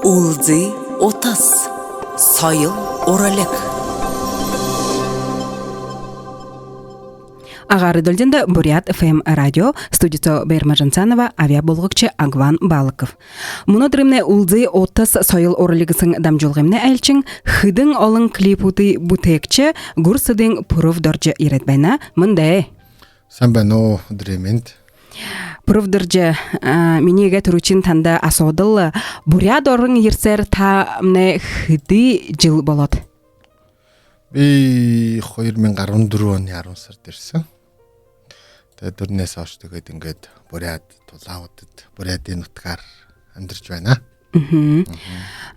Улзы 30. Соёл уралык. Агары дөлденде Бурят ФМ радио студио Берма Жансанова авиаболгукчы Агван Балыков. Муну дримне улзы 30 соёл оролигысың дамжолгемне элчин хыдың олон клипуты бутекче гурсыдың пуров доржы иретбайна мындай. Сайн байна уу дримэнд. Пуров доржы миниге туручин танда асодыл Бурят орын ерсер та мне хыды жыл болот. Би 2014 оны 10 сард ирсэн. Тэгээд дөрнөөс хойш тэгээд ингээд Бурят тулаудад Бурятын нутгаар амьдарч байна.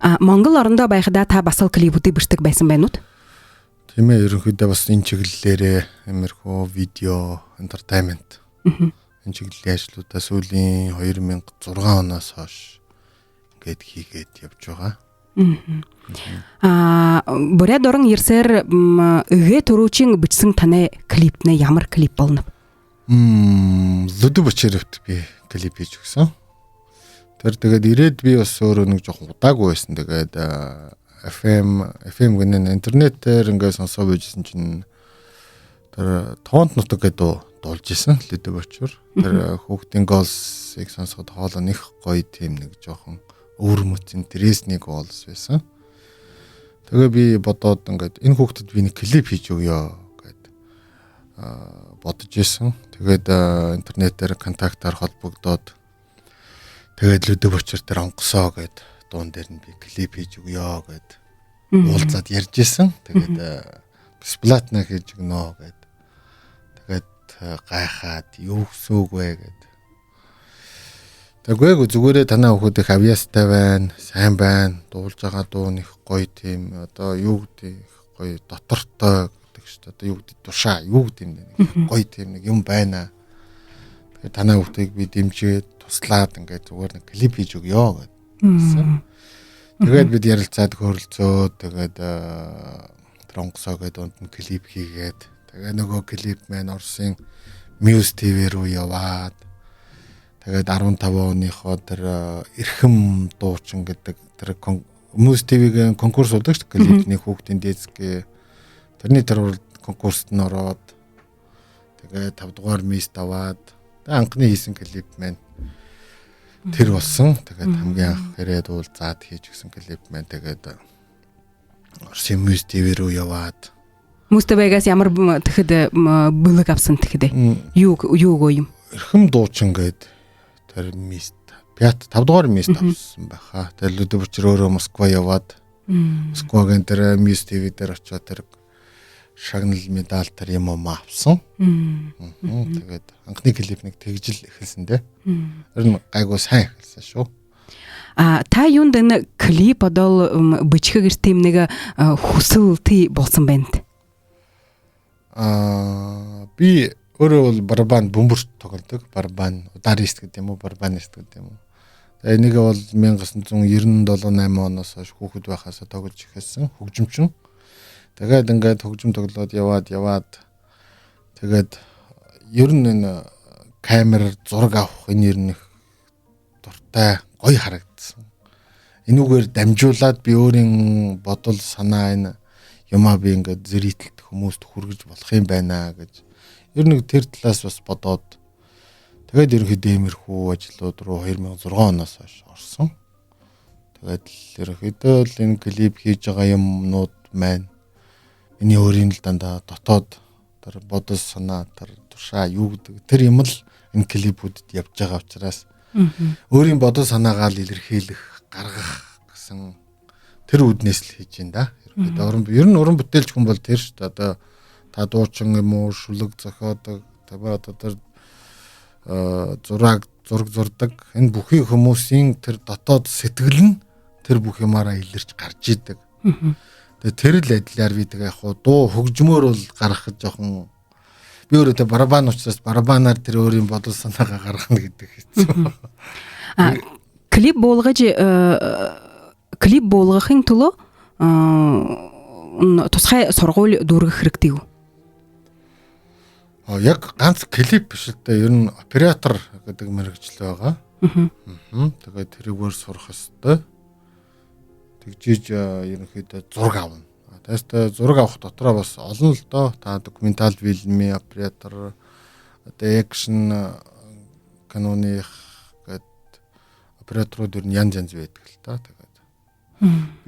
А Монгол орондоо байхдаа та бас л клипүүдийг бүртгэх байсан байна уу? Тийм ээ, ерөнхийдөө бас энэ чиглэлээрээ иймэрхүү видео, entertainment энэ чиглэлийн ажлуудаа сүүлийн 2006 оноос хойш ингээд хийгээд явж байгаа. А Бурят орон ирсээр өгэ төрүүчин бичсэн таны клипнэ ямар клип болно? Лүдү Бочеревт би клип хийж өгсөн. Тэр тэгээд ирээд би бас өөрөө нэг жоохон удаагүй байсан. Тэгээд FM гэнэ интернетээр ингээд сонсоо байжсэн чинь тэр Тоонд нутаг гэдэг дуулж исэн Лүдү Бочер. Тэр хүүхдийн голсыг сонсоход хоолой нэх гоё тийм нэг жоохон өвөрмөц интересный голс байсан. Тэгээ би бодоод ингээд энэ хүүхдэд би нэг клип хийж өгье гэд бодож исэн. Тэгээд интернетээр контактаар холбогдоод тэгээд Лүдэ Бочер дээр онгосоо гэд дуун дээр нь би клип хийж өгье гэд уулзаад ярьж исэн. Тэгээд бесплатно хийж өгнө гэд. Тэгээд гайхаад юу гэсэн үг вэ гэд. Тэгвээгүй зүгээрээ танаа хүүхэд их авьяастай байна, сайн байна, дуулж байгаа дуу нь их гоё тийм одоо юу гэдэг их гоё дотортой гэдэг шүү дээ. Одоо юу гэдэг тушаа, юу гэдэг юм нэг гоё тийм нэг юм байна. Тэгэхээр танаа хүүхдийг би дэмжиж туслаад ингээд зүгээр нэг клип хийж өгье гэсэн. Тэгээд бид ярилцаад хөөрөлцөөд тэгээд Тронгосоо гэдэг дунд нь клип хийгээд тэгээ нөгөө клип маань Оросын Muse TV рүү яваад тэгээд 15 оныхоо тэр эрхэм дуучин гэдэг тэр Muse TV-гийн конкурс болдог шүү дээ. Клипний хүүхдийн диск тэрний тэр конкурст нь ороод тэгээд 5 дугаар мист аваад тэгээд анхны хийсэн клип маань тэр болсон. Тэгээд хамгийн анх хэрэг уулзаад хийж гисэн клип маань тэгээд Оросын Muse TV рүү яваад Muse TV-гээс ямар тэгэхэд бүлэг авсан тэгэхэд юу юу юм? Эрхэм дуучин гээд тэр мист 5 дугаар мист авсан байхаа. Тэр Лүдэ Бочер өөрөө Москва яваад Москвагийн тэр Muse TV дээр очиод тэр шагнал медаль тэр юм авсан. Тэгээд анхны клип нэг тэгжил эхэлсэн дээ. Тэр нь гайгүй сайн эхэлсэн шүү. А та юунд энэ клип одол бичгэгэр тийм нэг хүсэл тий болсон байна? Аа би өөрөө бол барабан бөмбөрт тоглодог. Барабан ударист гэдэг юм уу, барабанист гэдэг юм уу. Тэгээ энийг бол 1997 8 оноос хойш хүүхэд байхасаа тоглож эхэлсэн хөгжимчин. Тэгээд ингээд хөгжим тоглоод яваад тэгээд ер нь энэ камер зураг авах энэ ер нь их дуртай гоё харагдсан. Энүүгээр дамжуулаад би өөрийн бодол санаа энэ юмаа би ингээд зэритэлт хүмүүст хүргэж болох юм байна гэж ер нь тэр талаас бас бодоод тэгээд ерөнхийдөө иймэрхүү ажлууд руу 2006 оноос хойш орсон. Тэгээд л ерөнхийдөө л энэ клип хийж байгаа юмнууд маань миний өөрийн л дандаа дотоод тэр бодол санаа тэр тушаа юу гэдэг тэр юм л энэ клипүүдэд явж байгаа учраас өөрийн бодол санаагаа л илэрхийлэх, гаргах гэсэн тэр үүднээс л хийж байна да. Ерөнхийдөө ер нь уран бүтээлч хүн бол тэр шүү дээ. Одоо та дуучин юм уу, шүлэг зохиодог, тэгээ одоо тэр зураг зурдаг энэ бүхий хүмүүсийн тэр дотоод сэтгэл нь тэр бүх юмараа илэрч гарч идэг. Тэгээ тэр л адилаар би тэгээ яг хуу дуу хөгжмөр бол гаргах жоохон би өөрөө тэ барабан учраас барабанаар тэр өөрийн бодол санаагаа гаргана гэдэг хэцүү. Клип болгож клип болгохын төлөө тусгай сургууль дүүргэх хэрэгтэй үү? Яг ганц клип биш л дээ. Ер нь оператор гэдэг мэргэжил байгаа. Тэгээд тэрүүгээр сурах ёстой. Тэгжиж ерөнхийдөө зураг авна. Тэстэ зураг авах дотроо бас олон л доо. Та документал фильмийн оператор, одоо экшн киноных гээд операторууд ер нь янз янз байдаг л та. Тэгээд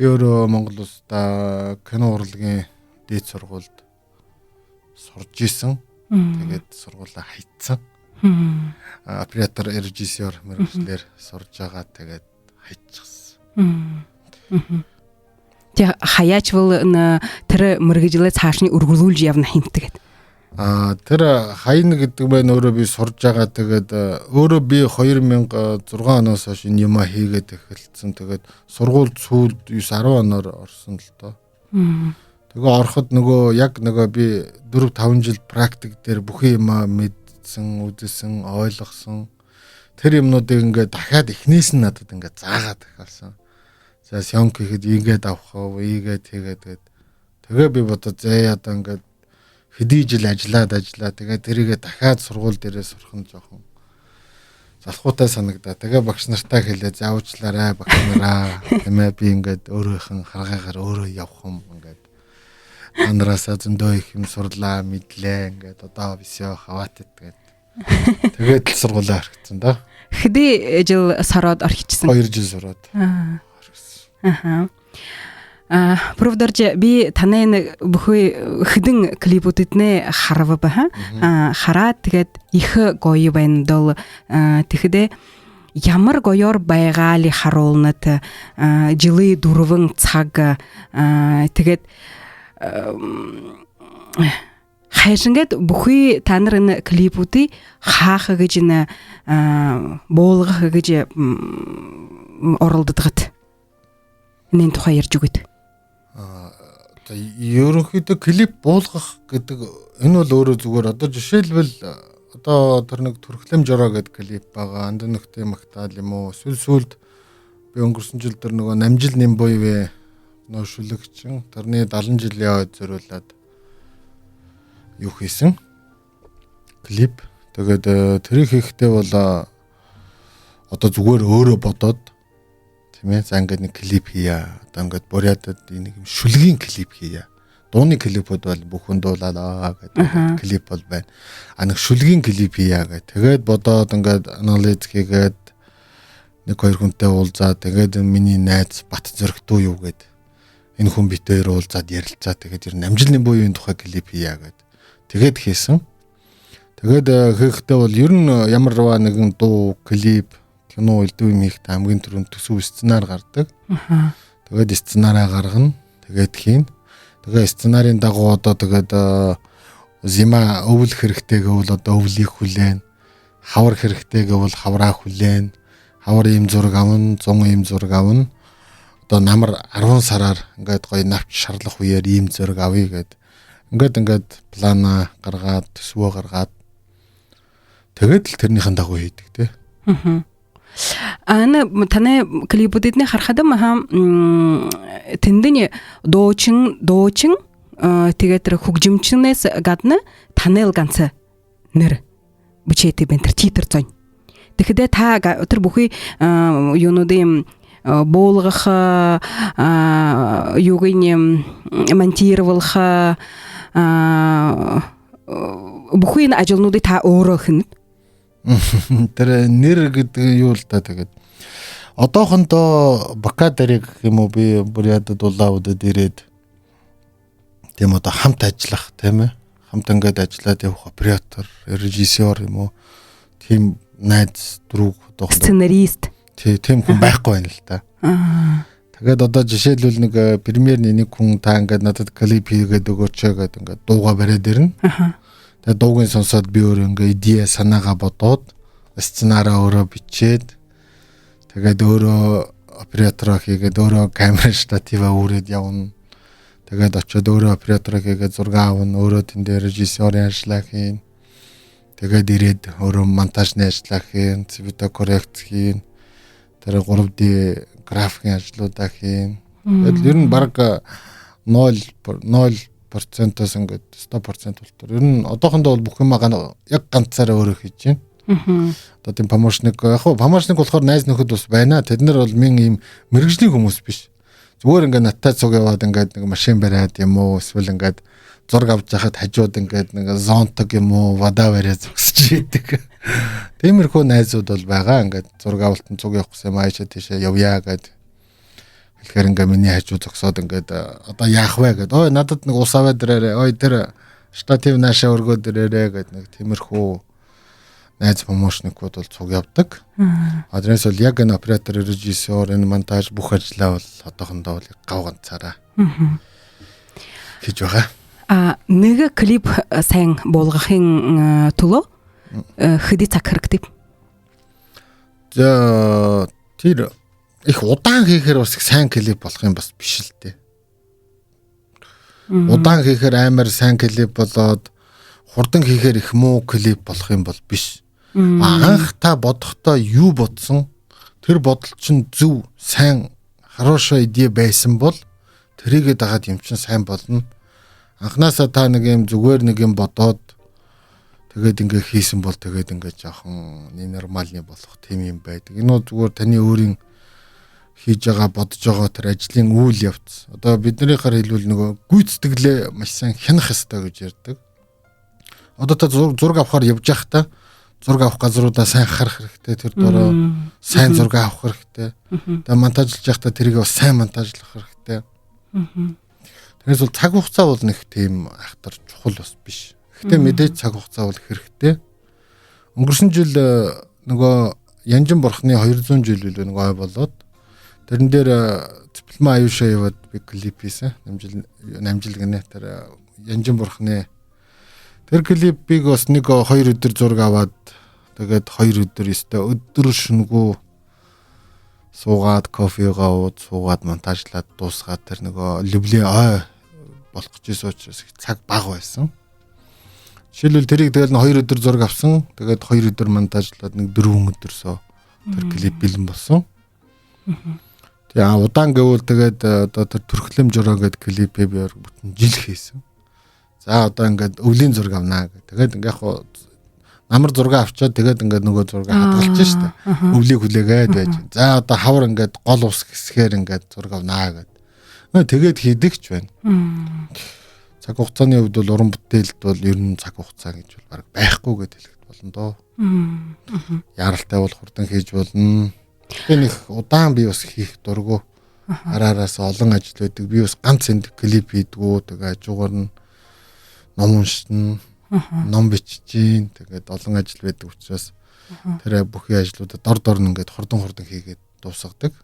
би өөрөө Монгол улсдаа кино урлагийн дээд сургуульд сурж исэн. Тэгээд сургуулаа хайцсан. Оператор, режиссер мэргэжлээр сурж байгаа, тэгээд хайчихсан. Тэг хаяачвал тэр мэргэжлээ цааш нь өргөлүүлж явна хэмтэгэд. Тэр хайна гэдэг маань өөрөө би сурж байгаа, тэгээд өөрөө би 2006 оноос хойш энэ юма хийгээд эхэлсэн. Тэгээд сургууль сүүлд 9 10 оноор орсон л доо. Тэгээ ороход нөгөө яг нөгөө би 4 5 жил практик дээр бүх юма мэдсэн, үзсэн, ойлгосон. Тэр юмнуудыг ингээд дахиад эхнээс нь надад ингээд заагаад эхэлсэн. За съемк хийхэд ийгээд авах уу, ийгээд хийгээд тэгээд тэгээ би бодоод зээ одоо ингээд хэдий жил ажиллаад тэгээ тэрийгэ дахиад сургууль дээрээ сурах нь жоохон залхуутай санагдаа. Тэгээ багш нартаа хэлээ, заавчлаарай багш нараа. Тийм ээ, би ингээд өөрөөх нь харгаагаар өөрөө явах юм ингээд танараасаа зөндөө их юм сурлаа, мэдлээ ингээд одоо бисё хаваатад тэгээд тэгээд л сургуулаа орхисон да. Хэдий жил сороод орхичихсан? 2 жил сороод. Аха. Провдорж би танай бүхий хэдэн клипүүдэд нэ харав ба. Хараад тэгээд их гоё байна дол тэгэхдээ ямар гоёор байгаали харуулнат жилийн 4 цаг тэгээд хайшингээд бүхий та нар энэ клипүүдийг хаах гэж энэ буулгах гэж оролддогт. Энэ тухай ярьж өгöd. За ерөнхийдөө клип буулгах гэдэг энэ бол өөрөө зүгээр одоо жишээлбэл одоо тэр нэг Төрхлөм жороо гэдэг клип байгаа. Андан нөхдийн магтаал юм уу? Эсвэл сүүлд би өнгөрсөн жил тэр нөгөө намжил нэм буйвэ нөө шүлэгчин тэрний 70 жилийн хойд зориулаад юу хийсэн клип. Тэгээд тэрийг хийхдээ бол одоо зүгээр өөрөө бодоод тийм ээ, за ингээд нэг клип хийя. Одоо ингээд Бурятад нэг юм шүлгийн клип хийя. Дууны клипүүд бол бүх хүн дуулаад аа гэдэг клип бол байна. А нэг шүлгийн клип хийя гэх. Тэгээд бодоод ингээд анализ хийгээд нэг хоёр хүнтэй уулзаад тэгээд миний найз Бат Зөрөгтүү юу гээд энэ хүн бит хоёр уулзаад ярилцаа тэгээд ер нь амжилтны буюу тухай клип хийя гэд. Тэгээд хийсэн. Тэгээд хийхдээ бол ер нь ямар нэгэн дуу, клип, кино элдв юм хийхдээ хамгийн түрүүнд төсөв сценар гардаг. Тэгээд сценараа гаргана. Тэгээд хийн. Тэгээ сценарийн дагуу одоо тэгээд зима өвөл хэрэгтэй гэвэл одоо өвлийг хүлээн. Хавар хэрэгтэй гэвэл хавраа хүлээн. Хавар ийм зураг авна, 100 ийм зураг авна. Одоо намар 10 сараар ингээд гоё навч шарлах үеэр ийм зураг авъя гэд. Ингээд плана гаргаад, төсвөө гаргаад тэгээд л тэрнийхэн дагуу хийдэг тий. Ана таны клипүүдний харахад маха тэндэн дуучин тэгээд тэр хөгжимчнээс гадна танел ганц нэр бичээтэй байна тэр титр зон. Тэгэхдээ та тэр бүхий юунуудын буулгах юуг нь монтировах бүхий энэ ажлнуудыг та өөрөө хийнэ. Тэр нэр гэдэг нь юу л та тэгээд одоохондоо Бакадарыг гэх юм уу би Бурятад улаудад ирээд тийм одоо хамт ажиллах тийм ээ хамт ингээд ажиллаад явах оператор, режиссер юм уу тийм найз дөрөв одоохондоо сценарист тийм хүн байхгүй байна л та. Тэгээд одоо жишээлбэл нэг премьерний нэг хүн та ингээд надад клип хийгээд өгөөч гэдэг ингээд дууга бариад ирнэ. Тэгээд дуугийн сонсоод би өөрөө ингээ идея санаагаа бодоод сценараа өөрөө бичээд тэгээд өөрөө оператороо хийгээд өөрөө камер штативаа үүрээд явна. Тэгээд очиод өөрөө оператороо хийгээд зураг авна, өөрөө тэн дээр режиссерын ажлаа хийн. Тэгээд ирээд өөрөө монтажны ажлаа хийн, цвета коррект хийн. Тэр 3D графикийн ажлуудаа хийн. Тэгээд ер нь баг 0% ингээд 100% болтор. Ер нь одоохондоо бол бүх юм яг ганцаараа өөрөө хийж байна. Одоо тийм помощник яг хөө помощник болохоор найз нөхөд бас байна. Тэд нар бол мэн ийм мэрэгжлийн хүмүүс биш. Зүгээр ингээд надтай цуг яваад ингээд нэг машин бариад юм уу эсвэл ингээд зураг авч яхад хажууд ингээд нэг зонтог юм уу вода бариад зогсож идэг. Тиймэрхүү найзууд бол байгаа. Ингээд зураг авалтанд цуг явах гэсэн юм аашаа тийшээ явъя гэд хэлэхээр ингээ миний хажуу зогсоод ингээд одоо яах вэ гэд. Ой надад нэг ус аваад ирээрээ. Ой тэр штатив наашаа өргөөд ирээрээ гэд нэг тиймэрхүү найз помощникууд бол цуг явдаг. Тэрнээс бол яг энэ оператор, режиссер, энэ монтаж бүх ажлаа бол одоохондоо бол гав ганцаараа хийж байгаа. А нэг клип сайн болгохын төлөө хэдий цаг хэрэгтэй? За тэр их удаан хийхээр бас их сайн клип болох юм бас биш л дээ. Удаан хийхээр амар сайн клип болоод хурдан хийхээр их муу клип болох юм бол биш. Анх та бодохдоо юу бодсон тэр бодол чинь зөв сайн хорошая идея байсан бол тэрийгэ дагаад юм чинь сайн болно. Анхнаасаа та нэг юм зүгээр нэг юм бодоод тэгээд ингээ хийсэн бол тэгээд ингээ жоохон ненормальны болох тийм юм байдаг. Энэ бол зүгээр таны өөрийн хийж байгаа бодож байгаа тэр ажлын үйл явц. Одоо биднийхээр хэлбэл нөгөө гүйцэтгэлээ маш сайн хянах ёстой гэж ярьдаг. Одоо та зураг авахар явж байхдаа зураг авах газруудаа сайн харах хэрэгтэй. Тэр дороо сайн зураг авах хэрэгтэй. Тэгээ монтажлж байхдаа тэрийг бас сайн монтажлах хэрэгтэй. Тэрнээс бол цаг хугацаа бол нэг тийм ахтар чухал бас биш. Гэхдээ мэдээж цаг хугацаа бол хэрэгтэй. Өнгөрсөн жил нөгөө Янжин бурхны 200 жил билүү нэг ой болоод тэрэн дээр Цэплэмэ аюушаа яваад би клип хийсэн. 8 жил гинэ тэр Янжин бурхны тэр клипийг бас нэг 2 өдөр зураг аваад тэгээд 2 өдөр өстой өдөр шөнөгүй суугаад кофегаа ууд суугаад монтажлаад дуусгаад тэр нөгөө любле ой болох гэж байсан учраас цаг бага байсан. Жишээлбэл тэрийг тэгэл 2 өдөр зураг авсан. Тэгээд 2 өдөр монтажлаад нэг 4 өдөрсөө тэр клип бэлэн болсон. Тэгээ удаан гэвэл тэгээд одоо тэр төрхлөм жороо гэдэг клипээ би бүтэн жил хийсэн. За одоо ингээд өвлийн зураг авнаа гэх. Тэгээд ингээ яг намар зураг авчаад тэгээд ингээд нөгөө зураг хадгалж штэ. Өвлийг хүлээгээд байж. За одоо хавар ингээд гол ус хэсгээр ингээд зураг авнаа гэд. Тэгээд хийдэг ч байна. Цаг хугацааны хувьд бол уран бүтээлд бол ер нь цаг хугацаа гэж бол баг байхгүй гэд хэлэхэд болно доо. Яаралтай бол хурдан хийж болно. Тэгээ нэг удаан би бас хийх дургу. Араараас олон ажил байдаг. Би бас ганц энд клип хийдгүү. Тэгээ хажуугаар нь ном уншина, ном бичиж гин. Тэгээд олон ажил байдаг учраас тэр бүхий ажлуудаа дор дор нь ингээд хурдан хурдан хийгээд дуусгадаг.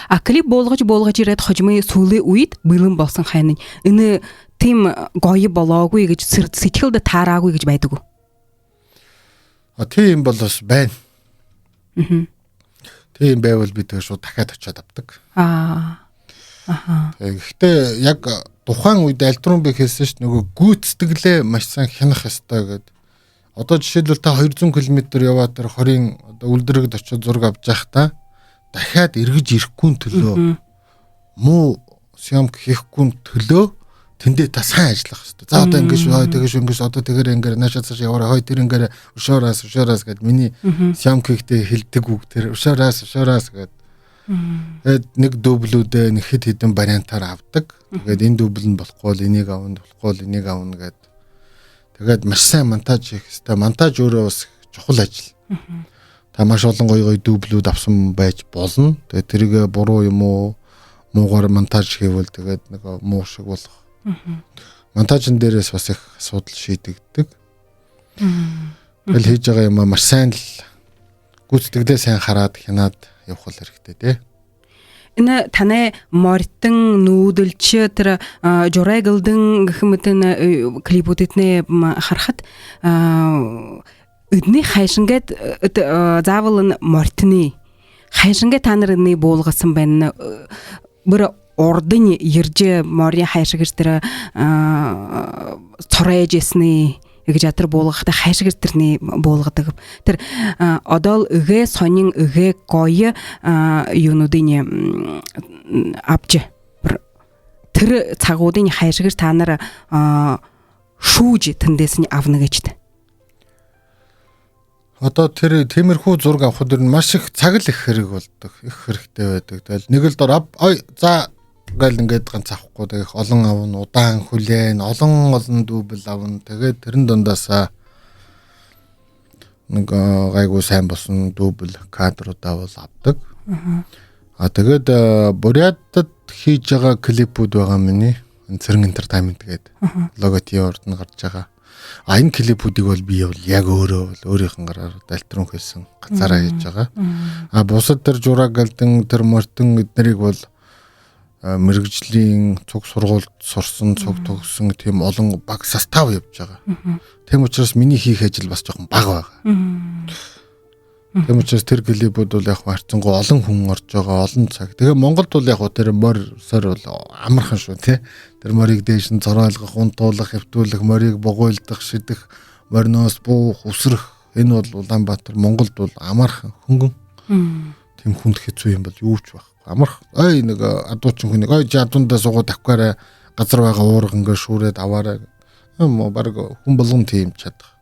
А клип болгож болгож ирээд хожмын сүүлийн үед бэлэн болсон хайнын энэ тийм гоё болоогүй гэж сэтгэлд таараагүй гэж байдаг уу? А тийм бол бас байна. Тийм байвал би тэгээ шууд дахиад очиод авдаг. Аха. Гэхдээ яг тухайн үед альтрун би хэлсэн шүү дээ нөгөө гүйцэтгэлээ маш сайн хянах ёстой гэд. Одоо жишээлбэл та 200 км яваад тэр хорийн одоо үлдрэгд очиод зураг авч явахдаа дахиад эргэж ирэхгүй төлөө муу съемк хийхгүй төлөө тэндээ та сайн ажиллах хэрэгтэй. За одоо ингэж хой тэгэж ингэж одоо тэгэр ингээд наашаа цааш яваарай хой тэр ингээд өшөөраас өшөөраас гэд миний съемк хийхдээ хэлдэг үг тэр өшөөраас өшөөраас гэд. Тэгээд нэг дублүүдээ нэг хэд хэдэн вариантаар авдаг. Тэгээд энэ дубл нь болохгүй бол энийг авна, болохгүй бол энийг авна гэд. Тэгээд маш сайн монтаж хийх хэрэгтэй. Монтаж өөрөө бас чухал ажил. Та маш олон гоё гоё дублүүд авсан байж болно. Тэгээд тэрийг буруу юм уу муугар монтаж хийвэл тэгээд нэг муу шиг болох. Монтажн дээрээс бас их асуудал шийдэгдэг. Тэгэл хийж байгаа юм а маш сайн л гүйцэтгэлээ сайн хараад хянаад явах хэрэгтэй тий. Энэ таны морьтон нүүдэлч тэр журайгалдан гэх мэт клипүүдэд харахад эдний хайшингээд заавал нь морьтны хайшингээ та нар эдний буулгасан байна. Бүр урдын ирж морийн хайшигч тэр цоройж ясны гэж атар буулгахтай хайшигч тэрний буулгадаг. Тэр одоол өгэ сонин өгэ гоё юунуудын авч тэр цагуудын хайшигч та нар шүүж тэндээс нь авна гэж. Одоо тэр тиймэрхүү зураг авахд ер нь маш их цаг л их хэрэг болдог. Их хэрэгтэй байдаг. Тэгэл нэг л дор ой за гэл ингээд ганц авахгүй тэг их олон авна, удаан хүлээн, олон олон дүүбэл авна. Тэгээд тэрэн дундаасаа нэг гайгүй сайн болсон дүүбэл кадруудаа бол авдаг. А тэгээд Бурятад хийж байгаа клипүүд байгаа миний. Цэрэн Entertainment гэдэг логотип урд нь гарч байгаа. А энэ клипүүдийг бол би бол яг өөрөө бол өөрийнх нь гараар альтрун хийсэн ганцаараа хийж байгаа. А бусад тэр Жураг Галдан, тэр Мортон эднэрийг бол мэрэгжлийн цуг сургуульд сурсан, цуг төгссөн тийм олон баг состав явж байгаа. Тийм учраас миний хийх ажил бас жоохон бага байгаа. Тийм учраас тэр клипүүд бол яг харьцангуй олон хүн орж байгаа, олон цаг. Тэгээ Монголд бол яг тэр морь сор бол амархан шүү, тий. Тэр морийг дээш нь зоройлгох, унтуулах, хэвтүүлэх, морийг бугуйлдах, шидэх, мориноос буух, үсрэх. Энэ бол Улаанбаатар Монголд бол амархан, хөнгөн. Тийм хүнд хэцүү юм бол юу ч байхгүй. Амарх. Ой нэг адуучин хүнийг ой жадундаа суугаад авахгаарай, газар байгаа уурга ингээ шүүрээд аваарай. Юм баг хүн болгон тийм чадах.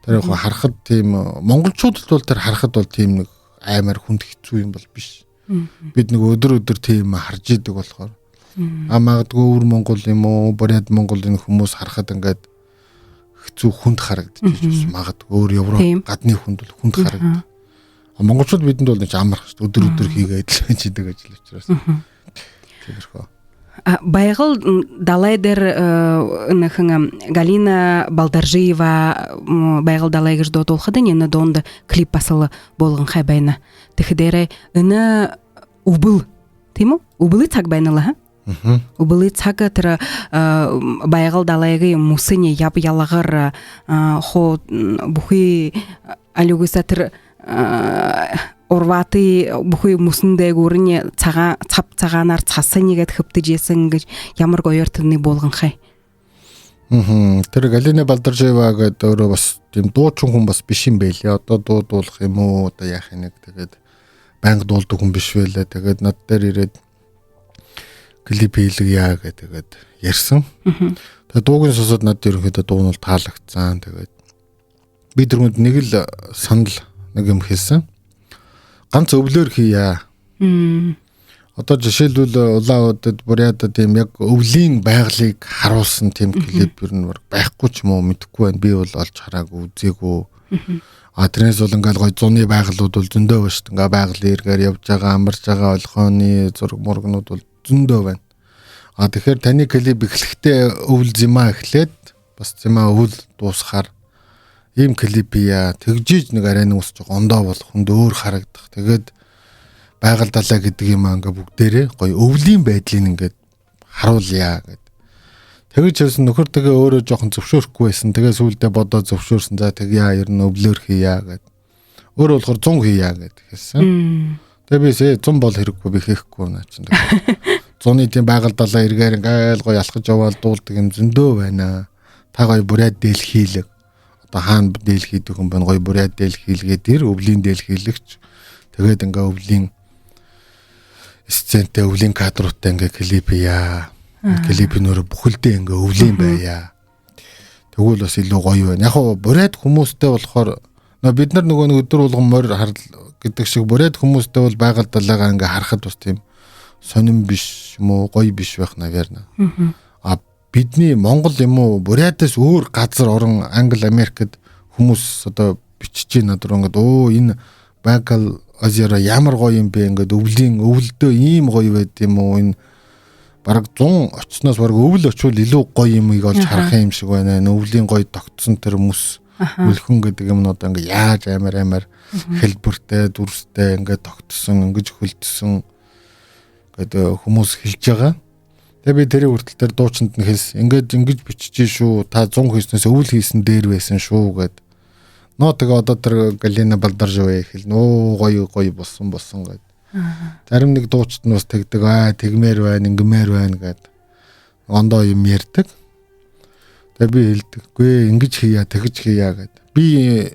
Тэр яг харахад тийм монголчуудад бол тэр харахад бол тийм нэг аймар хүнд хэцүү юм бол биш. Бид нэг өдөр өдөр тийм харж идэг болохоор. А магадгүй өвөр Монгол юм уу, Бурят Монголын хүмүүс харахад ингээд хэцүү хүнд харагдчих бас магадгүй өөр Европ гадны хүнд бол хүнд харагдах. А монголчууд бидэнд бол нэг амарх шүү дээ. Өдөр өдөр хийгээд л байж идэг ажил учраас. Тиймэрхүү. Байғыл далай дээр ныхын Галина Балдаржиева байғыл далайгыж дот олхыдын ені донды клип басылы болгон хайбайна. Тыхыдере ыны убыл. Тиму? Убылы цаг байнала, ха? Убылы цаг тэр байғыл далайгы мусыне яб ялагыр хо бухи алюгуса тэр урваты бүхий мөсөн дээгүүрний цагаан цав цагаанаар цасны гээд хэвтэж исэн гэж ямар гоёор тэрний буулганхай. Тэр Галина Балдаржиева гэдэг өөрөө бас тийм дуучин хүн бас биш юм байлээ. Одоо дуу дуулах юм уу? Одоо яах юм нэг тэгээд байнга дуулдаг хүн биш байлаа. Тэгээд над дээр ирээд клип хийлэг яа гэдэг тэгээд ярьсан. Тэгээд дууг нь сонсоод над ерөнхийдөө дуу нь бол таалагдсан. Тэгээд би тэргүүнд нэг л санал нэг юм хэлсэн. Ганц өвлөөр хийя. Одоо жишээлбэл Улаанбаатарт, Бурятад тийм яг өвлийн байгалыг харуулсан тийм клип ер нь байхгүй ч юм уу мэдэхгүй байна. Би бол олж хараагүй, үзээгүй. А тэрнээс бол ингээл гой зуны байгалууд бол зөндөө байна шүү дээ. Ингээ байгалийн эргээр явж байгаа, амарч байгаа олхооны зураг мургнууд бол зөндөө байна. А тэгэхээр таны клип эхлэхдээ өвөл зимаа эхлээд бас зимаа өвөл дуусахаар ийм клип хийя. Тэгжиж нэг арай нэг ус жоо ондоо болох хүнд өөр харагдах. Тэгээд байгаль далай гэдэг юм ингээ бүгдээрээ гоё өвлийн байдлыг ингээд харуулъя гэд. Тэгэж хэлсэн нөхөр тэгээ өөрөө жоохон зөвшөөрөхгүй байсан. Тэгээ сүүлдээ бодоо зөвшөөрсөн. За тэгье ер нь өвлөөр хийя гэд. Өөрөө болохоор 100 хийя гэд хэлсэн. Тэгээ би 100 бол хэрэггүй би хийхгүй наа чинь. Зуны тийм байгаль далай эргээр ингээл гоё алхаж яваал дуулдаг юм зөндөө байна. Та гоё бурят дээл хийлэг. Одоо хаана дээл хийдэг хүн байна гоё бурят дээл хийлгээд ир өвлийн дээл хийлэгч. Тэгээд ингээ өвлийн сцентэй өвлийн кадруудтай ингээ клип хийя. Клип нь өөрөө бүхэлдээ ингээ өвлийн байя. Тэгвэл бас илүү гоё байна. Яг хоо бурят хүмүүстэй болохоор бид нар нөгөө нэг өдөр болгон морь харал гэдэг шиг бурят хүмүүстэй бол байгаль далайгаа ингээ харахад бас тийм сонин биш юм уу гоё биш байх наверно. А бидний Монгол юм уу Бурятаас өөр газар орон Англи Америкт хүмүүс одоо бичиж над руу ингээд өө энэ Байкал озеро ямар гоё юм бэ ингээд өвлийн өвөлдөө ийм гоё байд юм уу энэ бараг 100 очсноос бараг өвөл очвол илүү гоё юмыг олж харах юм шиг байна. Өвлийн гоё тогтсон тэр мөс өлхөн гэдэг юм нь одоо ингээд яаж амар амар хэлбэртэй дүрстэй ингээд тогтсон ингэж хөлдсөн гэдэг хүмүүс хэлж байгаа. Тэгээ би тэрийг хүртэл тэр дуучинд нь хэлсэн. Ингээд ингэж бичиж шүү. Та 100 хийснээс өвөл хийсэн дээр байсан шүү гэд. Нөө тэгээ одоо тэр Галина Балдаржиева хэлнэ. Оо гоё гоё болсон гэд. Зарим нэг дуучид нь бас тэгдэг. Аа тэгмээр байна, ингэмээр байна гэд. Ондоо юм ярьдаг. Тэгээ би хэлдэг. Гүй ингэж хийя, тэгж хийя гэд. Би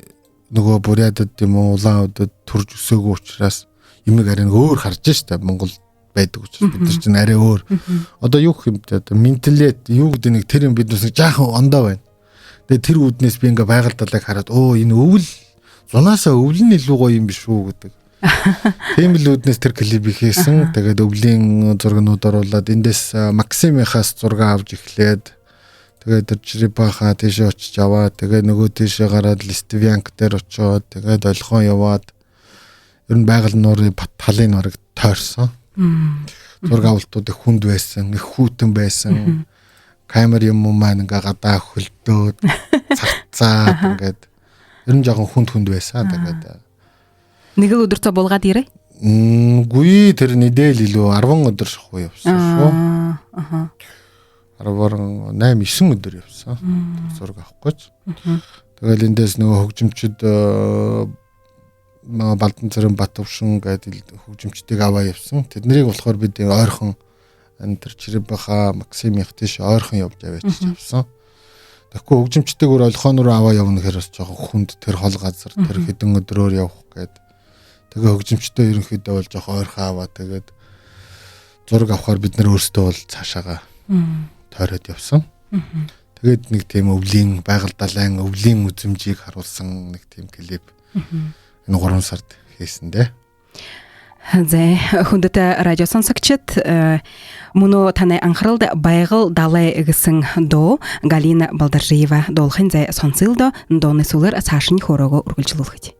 нөгөө Бурятад юм уу Улаанбаатарт төрж өсөөгүй учраас юмыг арай нэг өөр харж штэ Монгол байдаг учраас бид нар чинь арай өөр. Одоо юу гэх юм бэ? Одоо менталитет юу гэдэг нэг тэр юм бид бас жаахан ондоо байна. Тэгээ тэр үүднээс би ингээ байгаль далайг хараад өө энэ өвөл Зунаасаа өвөл нь илүү гоё юм биш үү гэдэг. Тийм л үүднээс тэр клипийг хийсэн. Тэгээд өвлийн зургнууд оруулаад эндээс Максимынхаас зураг авч эхлээд тэгээд тэр Черепаха тийшээ очиж аваад тэгээд нөгөө тийшээ гараад Листвянк дээр очиод тэгээд Олхон яваад ер нь байгаль нуурын талын нурыг тойрсон. Зураг авалтууд их хүнд байсан, их хүйтэн байсан. Камер юм уу маань ингээ гадаа хөлдөөд царцаад ингээд ер нь жоохон хүнд байсан. Тэгээд нэг л өдөрцөө булгаад ирээ? Үгүй, тэр нэдэл илүү 10 өдөр шахуу явсан шүү. Аха. 10 8 9 өдөр явсан. Зураг авах гэж. Тэгэл эндээс нөгөө хөгжимчд Балдан Цэрэн Батөвшин гэдэг хөгжимчдийг аваа явсан. Тэднийг болохоор бид ойрхон энэ тэр Черепаха Максимих тийш ойрхон явж аваачиж авсан. Тэгэхгүй хөгжимчдийг өөр Олхон руу аваа явна гэхээр бас жоохон хүнд тэр хол газар тэр хэдэн өдрөөр явах гээд тэгээ хөгжимчдээ ерөнхийдөө бол жоохон ойрхон аваа тэгээд зураг авахар бид нар өөрсдөө бол цаашаага тойроод явсан. Тэгээд нэг тийм өвлийн байгаль далайн өвлийн үзмжийг харуулсан нэг тийм клип энэ 3 сард хийсэн дээ. Зэ хүндэт радио сонсогчид, мөнөө таны анхааралд Байгаль далай гэсэн дуу Галина Балдаржиева дуулахын зай сонсолдо дууны сүлэр цаашны хоорого үргэлжлүүлэх.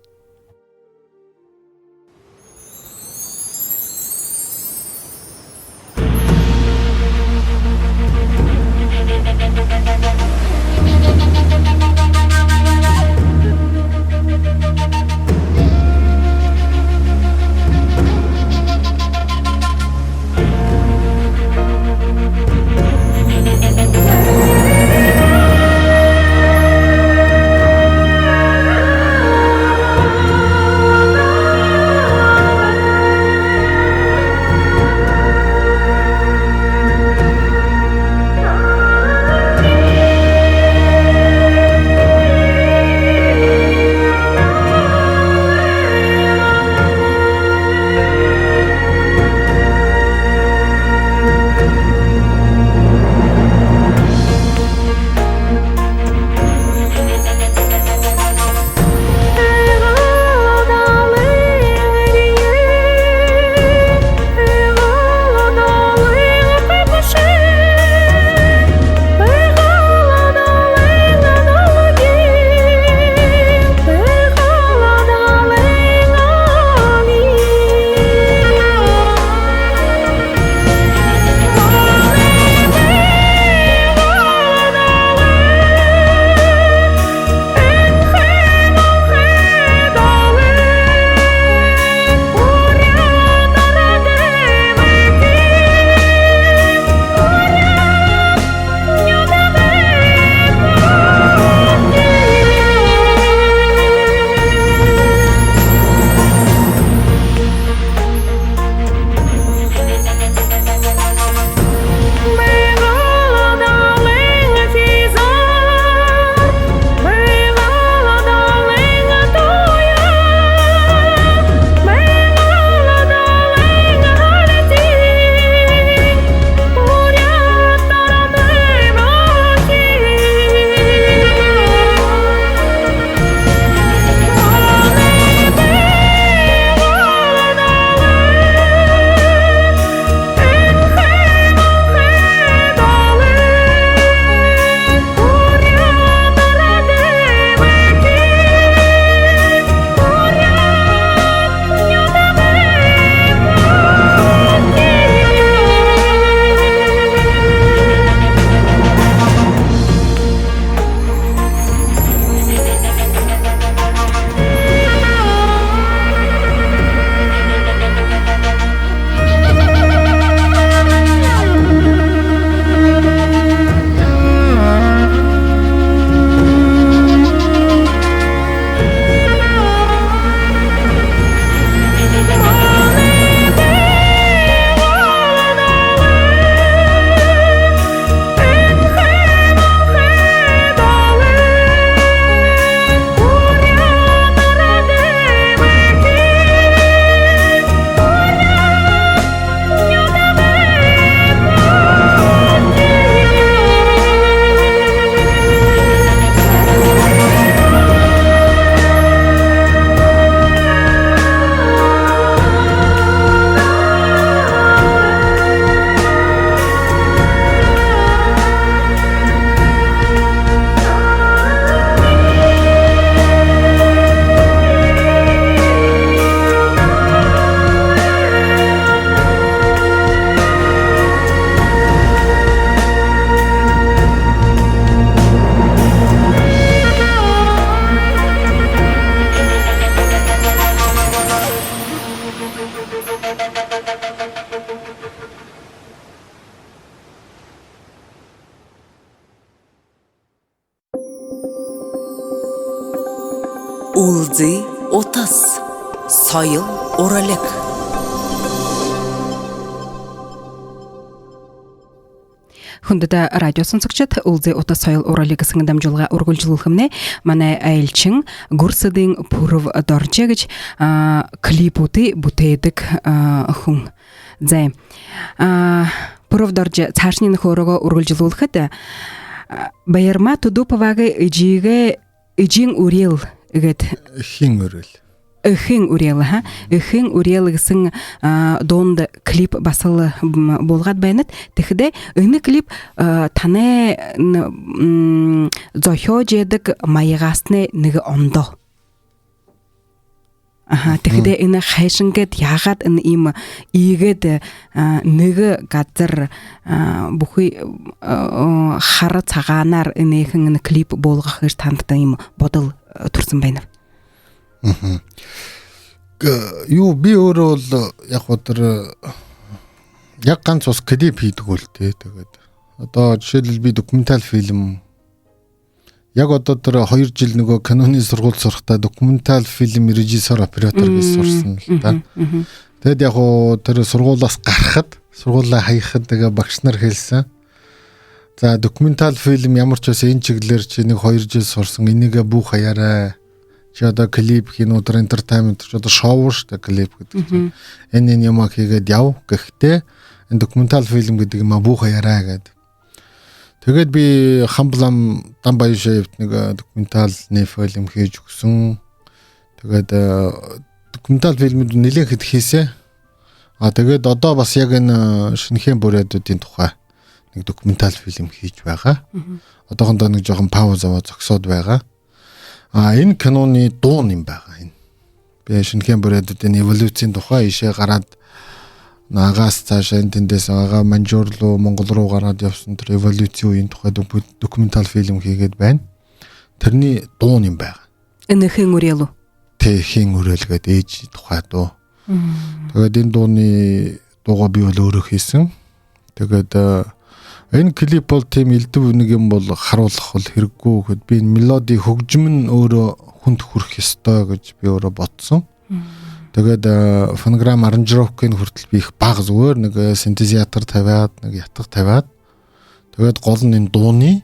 Үлзий утас. Соёл урлаг. Хүндэт радио сонсогчид, Үлзий утас соёл урлаг гэсэн дамжуулга үргэлжлүүлэх манай айлчин Гүрсэдийн Пүрэв Доржээ гэж клипүүдийг бүтээдэг хүн. За. Пүрэв Дорж цаашны нөхөрөөгөө үргэлжлүүлэхэд Баярма Тудуповагийн ижигээ ижин үрэл гэд Хийн өрөөл. Өхөн үрэл ха. Өхөн үрэл гэсэн дунд клип басал булгад байнат. Тэгэхдээ энэ клип таны зохиож ядаг маягасны нэг ондоо. Аха, тэгэхдээ энэ хайшингэд яагаад энэ ийм ийгээд нэг газар бүхий хар цагаанаар энэхэн энэ клип буулгах гэж танд ийм бодол төрсэн байна. Юу би өөрөө бол яг тэр яг ганц ус клип хийдэг үл тээ. Тэгээд одоо жишээлбэл би документал фильм яг одоо тэр 2 жил нөгөө киноны сургууль сурахдаа документал фильм режиссер оператор гэж сурсан л да. Тэгэд яг уу тэр сургуулиас гарахад, сургуулаа хаяхад тэгээ багш нар хэлсэн. За, документал фильм ямар ч байсан энэ чиглэлээр чи нэг 2 жил сурсан, энийгээ бүх хаяарай. Чи одоо клип хийнэ тэр entertainment чи одоо шоу шүү дээ клип гэдэг чинь. Энэ юм хийгээд яв. Гэхдээ энэ документал фильм гэдэг юм а бүх хаяарай гэдэг. Тэгээд би Хамблам Дан Баяшаевт нэг документалны фильм хийж өгсөн. Тэгээд документал фильмүүд нэлээд хэд хийсэ. А тэгээд одоо бас яг энэ шинэхэн бүрээдүүдийн тухай нэг документал фильм хийж байгаа. Одоохондоо нэг жоохон пауз аваад зогсоод байгаа. А энэ киноны дуун юм байгаа энэ. Би шинэхэн бүрээдүүдийн эволюцийн тухай ишээ гараад агаас цаашаа энэ тэндээс агаа Манжуур руу Монгол руу гараад явсан тэр эволюцийн үеийн тухай документал фильм хийгээд байна. Тэрний дуун юм байгаа. Энэ хэн үрэл үү? Тэ, хэн үрэл гээд ээж тухай дуу. Тэгээд энэ дууны дуугаа би бол өөрөө хийсэн. Тэгээд энэ клип бол тийм элдв нэг юм бол харуулах бол хэрэггүй гэхэд би энэ мелоди хөгжим нь өөрөө хүнд хүрэх ёстой гэж би өөрөө бодсон. Тэгээд фонограм аранжировкын хүртэл би их бага зүгээр нэг синтезатор тавиад, нэг ятга тавиад тэгээд гол нь энэ дууны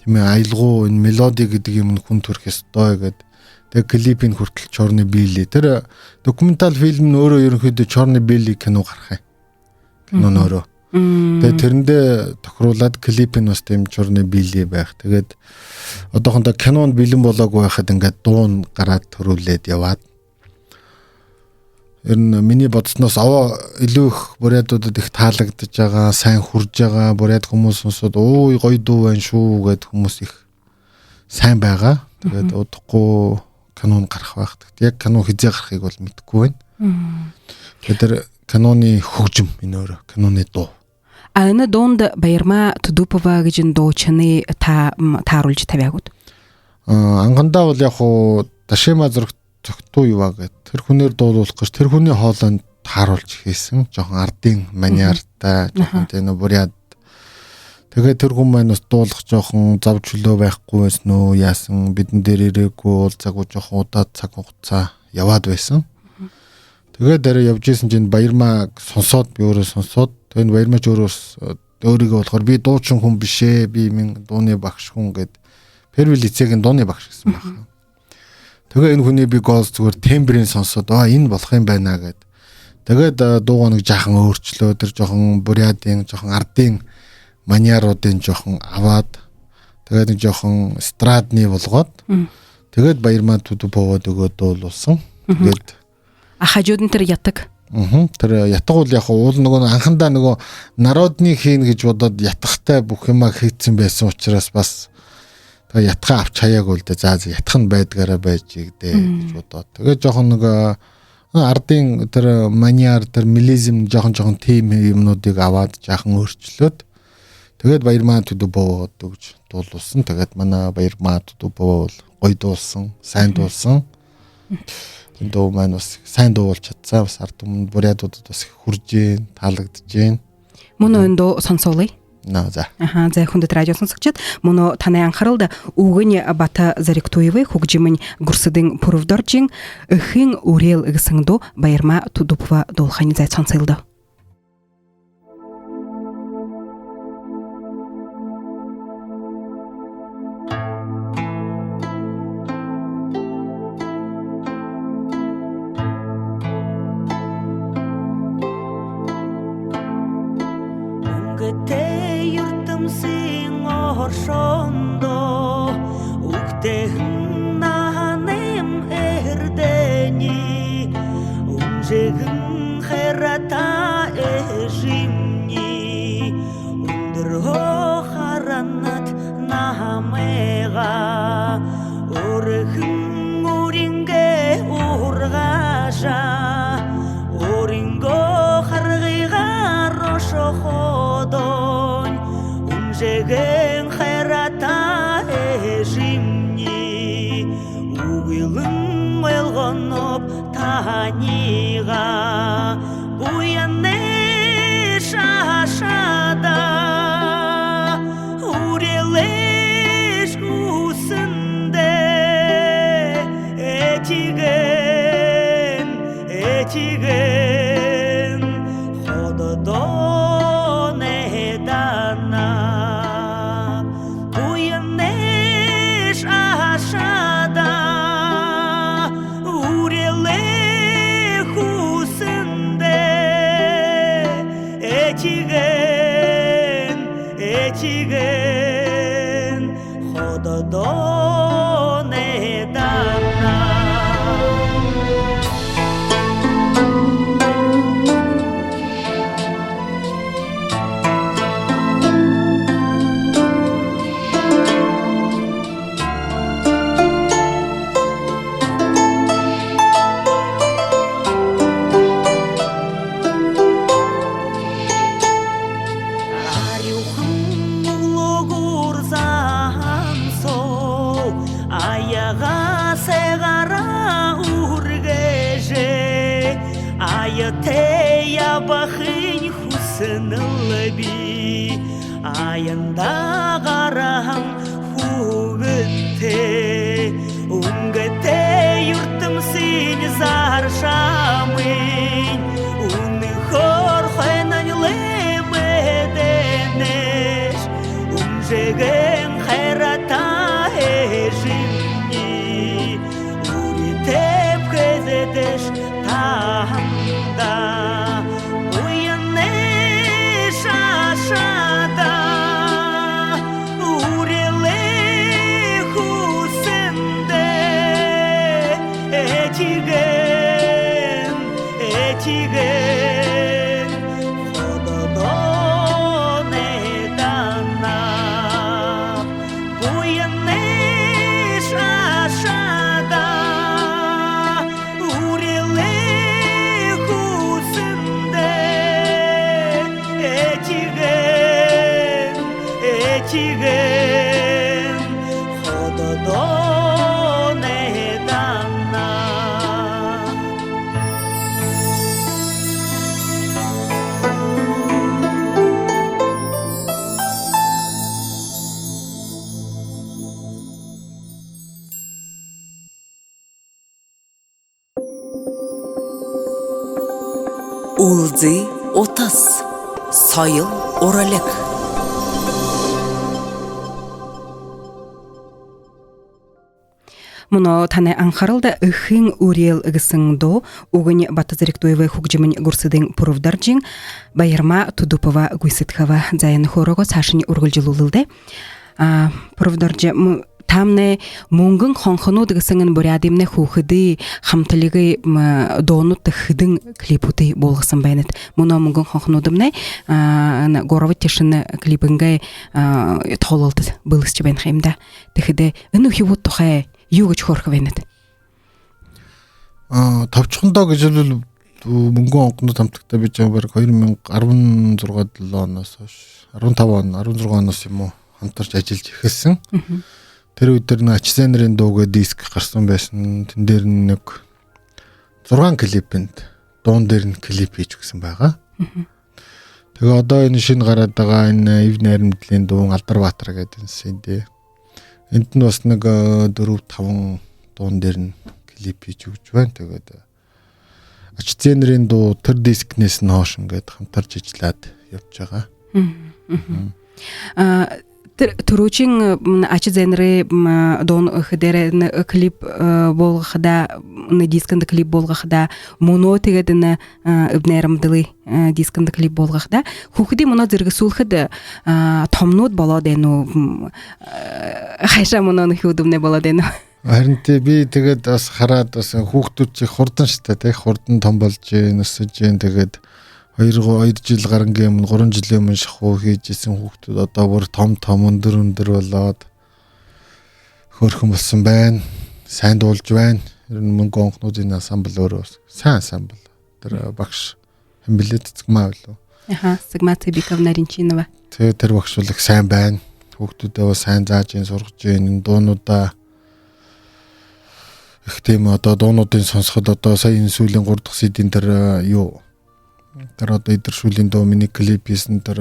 тийм ээ аялгуу энэ мелоди гэдэг юм нь хүн төрөх ёстой гэд. Тэгээд клипийн хүртэл Чорны Билли. Тэр документал фильм нь өөрөө ерөнхийдөө Чорны Билли кино гарах юм. Кино нь өөрөө. Тэгээд тэрэндээ тохируулаад клип нь бас тийм Чорны Билли байх. Тэгээд одоохондоо кинонд бэлэн болоогүй байхад ингээд дуун гараад төрүүлээд яваад. Ер нь миний бодсноос аваа илүү их бурятуудад их таалагдж байгаа, сайн хурж байгаа, бурят хүмүүс сонсоод өө гоё дуу байна шүү гэд хүмүүс их сайн байгаа. Тэгээд удахгүй кинон гарах байх. Яг кино хизээ гарахыг бол мэдэхгүй байна. Тэгээд тэр киноны хөгжим энэ өөрөө киноны дуу. А энэ дуунд Баярма Тудупова гэж энэ дуучны та тааруулж тавиагууд. Ангандаа бол яг уу Дашима зурагт зөгтүү юва гэд тэр хүнээр дуулуулах гэж тэр хүний хоолойнд тааруулж хийсэн. Жохон ардын маниартай, жохон тийм нөө бурят. Тэгээд тэр хүн маань бас дуулах жохон зав чөлөө байхгүй байсан уу яасан бидэн дээр ирээгүй уулзаагүй жохон удаад цаг хугацаа яваад байсан. Тэгээд дараа явж исэн чинь Баярмаа сонсоод би өөрөө сонсоод тэгээд Баярмаа ч өөрөө өөрийгөө болохоор би дуучин хүн биш ээ, би минь дууны багш хүн гэд Первый лицегийн дууны багш гэсэн байх. Тэгээ энэ хүний би гол зүгээр тембрийн сонсоод аа энэ болох юм байна гэд. Тэгээд дуугаа нэг жаахан өөрчлөө, тэр жоохон бурядын, жоохон ардын маниаруудын жоохон аваад тэгээд нэг жоохон эстрадны болгоод тэгээд Баярмаа Тудуповод өгөөд дуулуулсан. Тэгээд хажууд нь тэр ятаг. Тэр ятаг бол яг уул нөгөө анхандаа нөгөө народны хийн гэж бодоод ятгахтай бүх юмаа хийцэн байсан учраас бас тэгээ ятгаа авч хаяагүй л дээ. За ятх нь байдгаараа байж игдэ гэж бодоод. Тэгээ жоохон нэг ардын тэр маниар тэр мелизм жоохон жоохон тим юмнуудыг аваад жаахан өөрчлөөд тэгээд Баярмаа Тудуповод өгж дуулуулсан. Тэгээд манай Баярмаа Тудупова бол гоё дуулсан, сайн дуулсан. Энэ дуу маань бас сайн дуу болж чадсан. Бас ард түмэнд бурятуудад бас их хүрж гин, таалагдж гин. Мөн энэ дуу сонсоолъя. За. Аха, за хүндэт радио сонсогчид, мөн таны анхааралд Үгэн Бата Зоригтуевы хөгжимийн гүрсэдэн пүрэвдоржин Ыхын үрэл гэсэн дуу Баярма Тудупова дуулахын зай сонсолдоо. Улзый утас. Соёл уралык. Муно таны анхааралда ыхын үрэл гэсэн дуу Үгэн Бата Зоригтуевы хөгжимийн гүрсэдэн пүрэвдоржин Баярма Тудупова гүйцэтгэв заян хөөрөгөө цааш нь үргэлжлүүлэлдэ. Пүрэвдорж таамны мөнгөн хонхонууд гэсэн нь бурядимны хүүхэдий хамтлагийн дуунууд хэдэн клипүүдийг буулгасан байна. Мөн мөнгөн хонхонуудымны горовт тишин клипэнгээ тоололт бэлсэж байна юм да. Тэгэхэд энэ хөвүүд тухай юу гэж хөөрөх вэ? Товчхондоо гэж бол мөнгөн хонхонууд хамтлагтай би ч баг 2016 7 оноос хойш 15 он 16 оноос юм уу хамтарч ажиллаж эхэлсэн. Тэр үед тэр нэг Ачсенерийн дуугаа диск гарсан байсан. Тэн дээр нэг 6 клипэнд дуун дээр нь клип хийж өгсөн байгаа. Тэгээ одоо энэ шинэ гараад байгаа энэ Ив найрамдлын дуун Алдарбаатар гэдэг энэ CD. Энд нь бас нэг 4 5 дуун дээр нь клип хийж өгч байна. Тэгээд Ач Зенерийн дуу тэр дискнээс нь хоош ингээд хамтарч ажиллаад явж байгаа. Тэр төрөөжин Ач Зенерийн дуун дээр клип болгохда, дискэнд клип болгохда, мөнөө тэгээд энэ өвнэрамдлын дискэнд клип болгохда хүүхдийн мөнөө зэрэгэсүүлэхэд томнууд болоод байна уу? Хайшаа мөнөө нөхөд өмнө болоод байна уу? Харин тий, би тэгээд бас хараад бас хүүхдүүд чи хурдан штэ тий, хурдан том болж гин, өсөж гин. Тэгээд 2 жил гарангийн өмнө, 3 жилийн өмнө шахуу хийж исэн хүүхдүүд одоо бүр том том өндөр өндөр болоод хөөрхөн болсон байна. Сайн дуулж байна. Ер нь мөнгө онхнуудын ансамбл өөрөө сайн ансамбл. Тэр багш хэн блэ, Цэцгмаа билүү? Аха, Цэцгмаа Цэбиковна Ринчинова. Тэгээ тэр багш бол их сайн байна. Хүүхдүүдээ бас сайн зааж ин, сургаж ин, энэ дуунуудаа их тийм одоо дуунуудын сонсоход одоо сая энэ сүүлийн 3 дахь CD-ийн тэр юу тэр одоо идэр шүлийн дуу, миний клип хийсэн тэр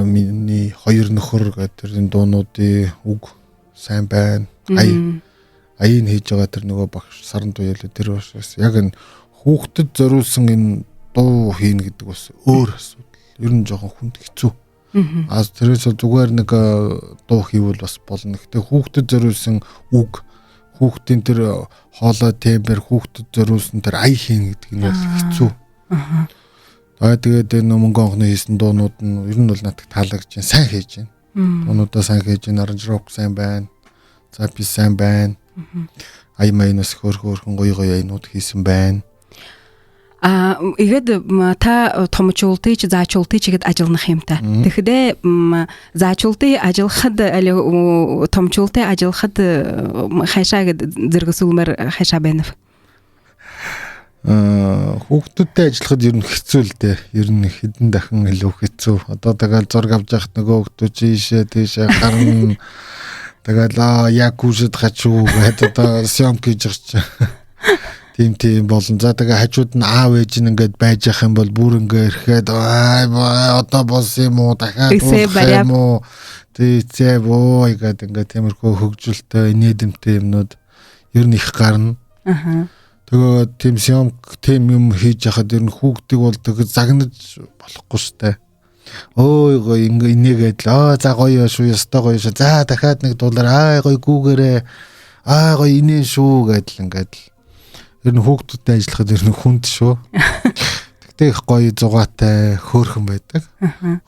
миний хоёр нөхөр гэдэг тэр энэ дуунуудын үг сайн байна. Аяыг хийж байгаа тэр нөгөө багш саран туяалаа тэр бас яг энэ хүүхдэд зориулсан энэ дуу хийнэ гэдэг бас өөр асуудал. Ер нь жоохон хүнд хэцүү. Аа тэрээс зүгээр нэг дуу хийвэл бас болно. Гэтэ хүүхдэд зориулсан үг, хүүхдийн тэр хоолой темпер, хүүхдэд зориулсан тэр ая хийнэ гэдэг нь бол хэцүү. Аа тэгээд энэ мөнгө онхны хийсэн дуунууд нь ер нь бол надад таалагдж байна. Сайн хийж байна. Дуунуудаа сайн хийж байна. Аранжировк сайн байна. Запись сайн байна. Ая маяг хөөрхөн гоё гоё аянууд хийсэн байна. А игээд та томчуултыг заачуултыг чигэд ажиллах юм та. Тэгэхдээ заачуултыг ажиллахад али томчуултыг ажиллахад хайшаа гэд зэрэгэсүүлмээр хайшаа байна. Хүүхдүүдтэй ажиллахад ер нь хэцүү л дээ. Ер нь хэдэн дахин илүү хэцүү. Одоо тэгэл зураг авч яхад нөгөө хүүхдүүд ийшээ тийшээ гарна. Тэгэл аа яг гүшэд хачуу гэдэг одоо съемк хийж байгаа чи. Тийм болон. За тэгээ хажууд нь аав ээж нь ингээд байж явах юм бол бүр ингээ ирэхэд аа одоо болсон юм уу, дахиад болох юм уу, тийцээ боо гэдэг ингээ тиймэрхүү хөгжилтэй инээдэмтэй юмнууд ер нь их гарна. Аа. Тэгээ тийм съемк тийм юм хийж яхад ер нь хүүхдийг бол тэгээ загнаж болохгүй штэ. Өө гоё ингээ инээгээд л аа за гоё шүү, ёстой гоё шүү. За дахиад нэг дуулаар аа гоё гүүгээрээ аа гоё инээн шүү гэдэл ингээд л. Ер нь хүүхдүүдтэй ажиллахад ер нь хүнд шүү. Тэгтээ их гоё зугаатай хөөрхөн байдаг.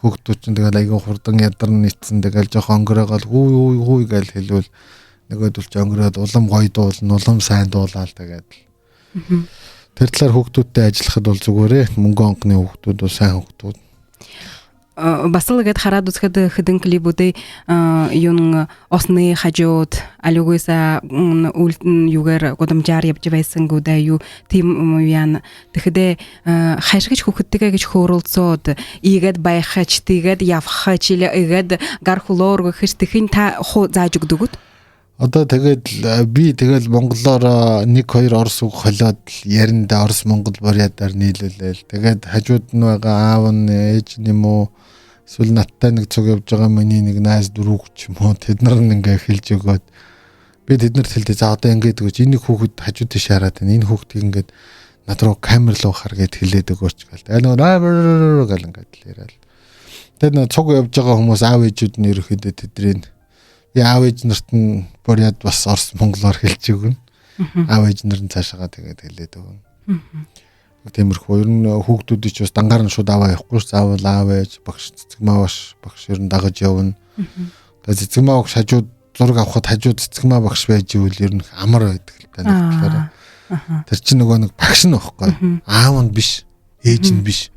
Хүүхдүүд чинь тэгэл айгүй хурдан ядарна ицэн, тэгэл жоох өнгөрөөгөл хүү хүү хүү гэж хэлвэл нөгөөдөл чи өнгөрөөд улам гоё дуулна, улам сайн дуулаал тэгээд л. Тэр талаар хүүхдүүдтэй ажиллахад бол зүгээрээ мөнгө онхны хүүхдүүд бол сайн хүүхдүүд. Бас л гээд хараад үзэхэд хэдэн клипүүдээ юун осны хажууд алюгүйса үлдэн югээр гудамжаар явж байсан гүдэ юу тийм яан тэгэхдээ хайшгаж хүүхдтэйгээ гэж хөөрөлцөөд ийгээд байхач тийгээд явхач или ийгээд гар хулоор гэхэж тэхэн та зааж өгдөгд. Одоо тэгээд би тэгэл монголоор 1 2 орос үг холиод яриндаа орос монгол бурятаар нийлүүлээл. Тэгээд хажууд нь байгаа аав нь ээж нь юм уу эсвэл надтай нэг цуг явж байгаа миний нэг найз дөрөв ч юм уу тэд нар нь ингээ хэлж өгөөд би тэднэрт хэлдэ. За одоо ингээд өгөөч, энэ хүүхэд хажууд тийш хараад байна. Энэ хүүхдийг ингээд над руу камер руу хар гэд хэлээд өгөөч гэл. Тэгээд нөгөө гэл ингээд л яриад. Тэгээд нөгөө цуг явж байгаа хүмүүс аав ээжүүд нь ерөөхдөө тэдний би аав ээж нарт нь бурят бас орос монголоор хэлж өгнө. Аав ээж нар нь цаашаага тэгээд хэлээд өгнө. Тиймэрхүү ер нь хүүхдүүдийг ч бас дангаар нь шууд аваа явахгүй ш. Заавал аав ээж багш цэцгмаа багш ер нь дагаж явна. Тэгээд цэцгмаа багш хажууд зураг авахад хажууд цэцгмаа багш байж ивэл ер нь амар байдаг л та нэг талаараа. Тэр чинь нөгөө нэг багш нь байхгүй. Аав нь биш, ээж нь биш.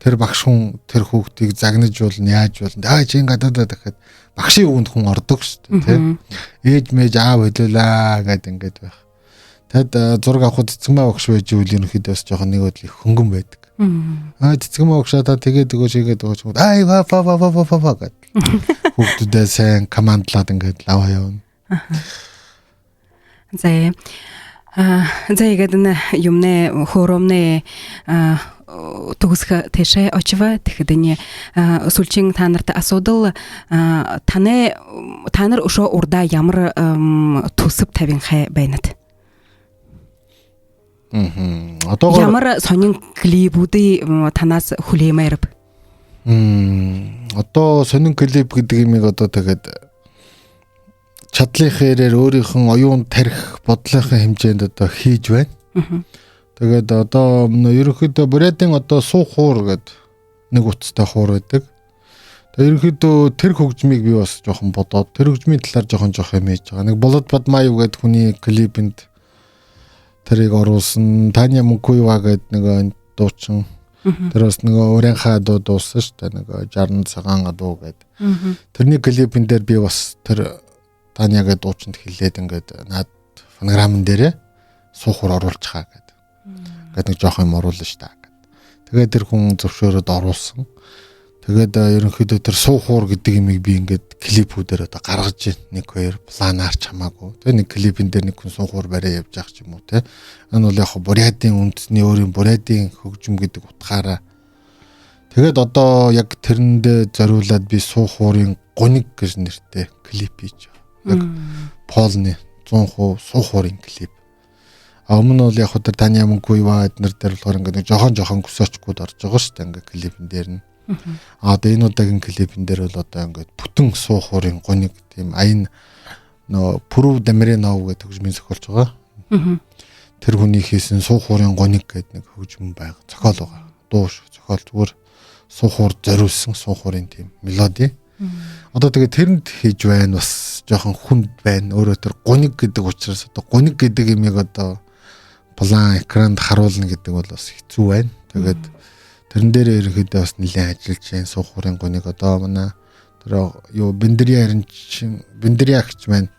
Тэр багш хүн тэр хүүхдийг загнаж болно, яаж болно. Аа чи ингээд одоо дахиад багшийн үгэнд хүн ордог шүү дээ, тийм. Ээж мэж аав хэлүүлээ гэд ингээд байх. Тэгэд зураг авахд цэцгмаа багш байж ивэл ерөнхийдөө бас жоохон нэг бодлыг хөнгөн байдаг. Аа цэцгмаа багшаа та тэгээд өгөөч, хийгээд өгөөч. Аа ва ва ва ва ва ва гэд. Хүүхдүүдээ сайн командлаад ингээд аваа явна. За. За игэдэн юмнэ хоромнэ төгсөх тэшэ очива тэгэхэдэн сүлчин та нарт асуудал таны та нар өшөө урдаа ямар төсөв тавинхай байнат? Одоогоор ямар сонин клипүүдийг танаас хүлээмээр? Одоо сонин клип гэдэг юмыг одоо тэгээд чадлынхаа ирээр өөрийнх нь оюун тарих бодлынхаа хэмжээнд одоо хийж байна. Тэгээд одоо ерөнхийдөө Бурятын одоо суух хуур гэдэг нэг утастай хуур байдаг. Тэгээд ерөнхийдөө тэр хөгжмийг би бас жоохон бодоод тэр хөгжмийн талаар жоохон юм хийж байгаа. Нэг Болот Бадмаев гэдэг хүний клипэнд тэрийг оруулсан. Таня Мөнкуева гэдэг нэг дуучин. Тэр бас нөгөө өөрийнхөө дуу дуусан шүү дээ. Нөгөө 60 цагаан дуу гэдэг. Тэрний клипэн дээр би бас тэр Таня гэдэг дуучинд хэлээд ингээд над фонограмн дээрээ суухур оруулчихаа гэдэг. Ингээд нэг жоох юм оруулна шүү дээ гэдэг. Тэгээд тэр хүн зөвшөөрөөд оруулсан. Тэгээд ерөнхийдөө тэр суухур гэдэг юмыг би ингээд клипүүдээр одоо гаргаж ийн. 1 2 планаар ч хамаагүй. Тэгээ нэг клипэн дээр нэг хүн суухур бариа явж явах ч юм уу те. Энэ бол яг Бурятын үндэсний өөрийн Бурятын хөгжим гэдэг утгаараа. Тэгээд одоо яг тэрэндээ зориулаад би суухурын гуниг гэж нэртэй клип хийж байгаа. Яг Полны 100% суухурын клип. А өмнө нь бол яг тэр Таня Мөнкуева эднэр дээр болохоор ингээд нэг жоохон кусочкууд орж байгаа шүү дээ ингээд клипэн дээр нь. А одоо энэ удаагийн клипэн дээр бол одоо ингээд бүтэн суухурын гуниг тийм аян нөө Пүрв Дамиринов гэдэг хөгжмийн зохиолч байгаа. Тэр хүний хийсэн суухурын гуниг гэдэг нэг хөгжим байгаа. Зохиол байгаа. Дуу шүү. Зохиол зүгээр суухур зориулсан суухурын тийм мелоди. Одоо тэгээ тэрэнд хийж байна бас жоохон хүнд байна. Өөрөө тэр гуниг гэдэг учраас одоо гуниг гэдэг юмыг одоо план экранд харуулна гэдэг бол бас хэцүү байна. Тэгээд тэрэн дээр ерөнхийдөө бас нэлээд ажиллаж байна. Суухурын гуниг одоо манай тэр юу Бендерия эренчин Бендерия агч маань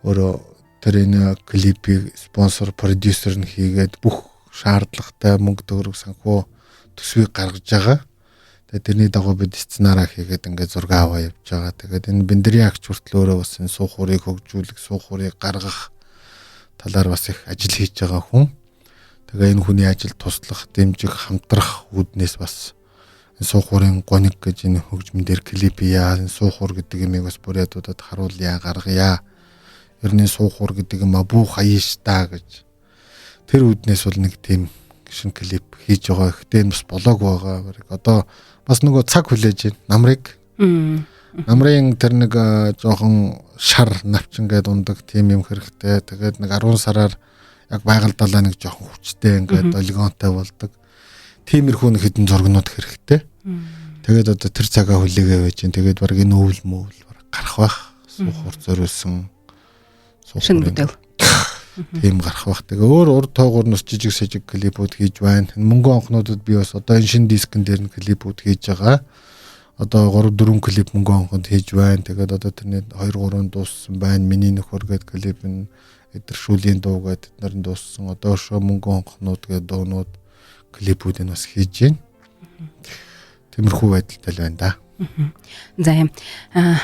өөрөө тэр энэ клипийг спонсор продюсер нь хийгээд бүх шаардлагатай мөнгө төгрөг санхүү төсвийг гаргаж байгаа. Тэгээд тэрний дагуу бид сценараа хийгээд ингээд зураг аваа явж байгаа. Тэгээд энэ Бендерия агч хүртэл өөрөө бас энэ суухурыг хөгжүүлэх, суухурыг гаргах талаар бас их ажил хийж байгаа хүн. Тэгээ энэ хүний ажил туслах, дэмжих, хамтрах үүднээс бас энэ суухурын гуниг гэж энэ хөгжмөн дээр клип яа, энэ суухур гэдэг юмыг бас бурятуудад харуулъя, гаргая. Ер нь суухур гэдэг юм а бүх аяаш та гэж тэр үүднээс бол нэг тийм шинэ клип хийж байгаа. Гэхдээ энэ бас болоог байгаа. Одоо бас нөгөө цаг хүлээж байна. Намрыг. Намрын тэр нэг жоохон шар навчин гээд ундаг тийм юм хэрэгтэй. Тэгээд нэг 10 сараар яг байгаль далаа нэг жоохон хүчтэй ингээд олигонтой болдог. Тиймэрхүү нэг хэдэн зургнууд хэрэгтэй. Тэгээд одоо тэр цагаа хүлээгээ байж гин. Тэгээд баг энэ өвөл мөвөл баг гарах байх. Суухур зориулсан шинэ бүтээл. Тийм гарах байх. Тэгээ өөр урд тоогоор нас жижиг сажиг клипүүд хийж байна. Мөнгөн онхнуудад би бас одоо энэ шинэ дискэн дээр нь клипүүд хийж байгаа. Одоо 3 4 клип мөнгөн онхонд хийж байна. Тэгээд одоо тэрний 2 3 дууссан байна. Миний нөхөр гээд клип нь эдэршүүлийн дуу гээд тэд нар нь дууссан. Одоо шөө мөнгөн онхнууд гээд дуунууд клипүүдийг бас хийж байна. Тиймэрхүү байдалтай л байна да. За юм.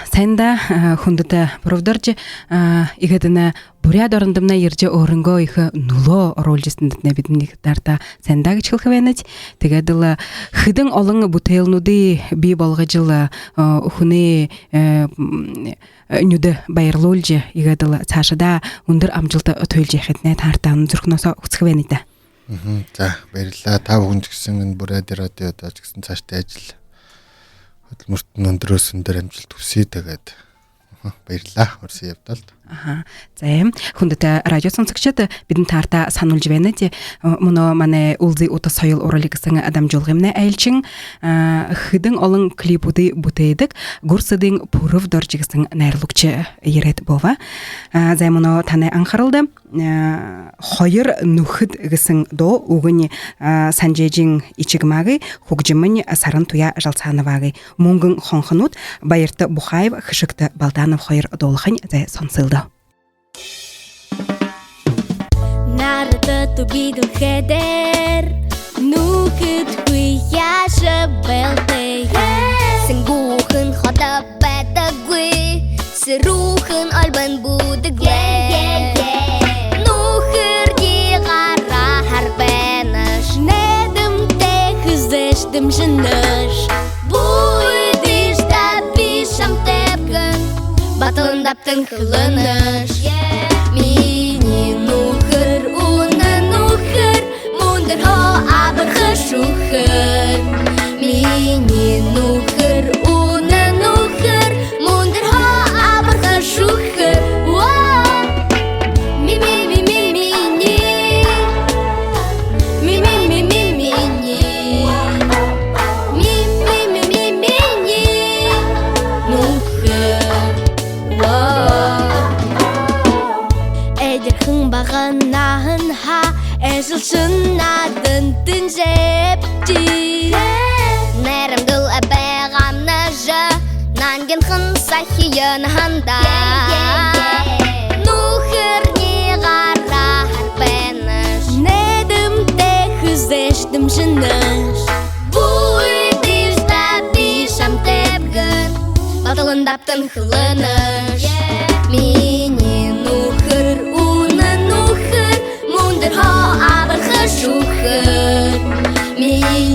Санда хүндэт провдорж ихэдэн Бурят орондомна ирж өөрөнгөө их нөлөө оруулж ирсэнд бидний дарда санда гэж хэлэх байна. Тэгээд л хэдэн олон бүтээлнүүдийг бий болгож л хүний нүдэ баярлуулж игээд л цаашдаа өндөр амжилт туйлж яхад нэ таартай зүрхнөөсөө хүсэх байна да. За баярлалаа. Та бүхэн ч гэсэн энэ Бурят радиод ч гэсэн цаашдаа ажил хөдөлмөрт нь өндрөөс өндөр амжилт хүсье. Тэгээд баярлалаа. Урьсан явдалд. За юм. Хүндэт радио сонсогчид бидэн таарта сануулж байна. Мөнөө манай Улзый утас соёл урлаг гэсэн дамжуулгын айлчин хэдэн олон клипүүдийг бүтээдэг Гүрсэдийн Пүрв дорж гэсэн найрлагч яриад бова. За мөнөө таны анхааралд хоёр нүхэд гэсэн дуу үгэн санжээжин ичигмаги хөгжмөн саран туя жалцаанаваги мөнгөн хонхнууд Баярт Бухаев Хшигт Балданов хоёр дуулахын зай сонсолдо. Нарда тубидым хедер нүхэд хуяша бэлтэй Сэнгүүхэн хота байдаггүй сэрүүхэн альбан бүдэглээ. Нүхэд Дэмжинэш. Буйдышта бишам тэвгэн батылындаптын хылыныш. Миний нүхэр үнэн нүхэр мөндөр хоо абархаж шүхэр. Миний нүхэр үнэн нүхэр мөндөр хоо абархаж шүхэр. Ми ми ми ми миний. Ми ми ми ми миний. Ми ми ми ми миний нүхэр. Эдэрхэн баганахан ха эсэлсэн надан тэнжэпти. Нэрэмдэл эбэгамнажа нангинхан сахиян ханда. Нүхэрний гараа харпэнаш нэдэмтэй хүзэш дэмжинэш. Буйдышта бишам тэвгэн батылындаптын хылыныш. Миний нүхэр үнэн нүхэр мөндөр хоо абархаж шүхэр. Миний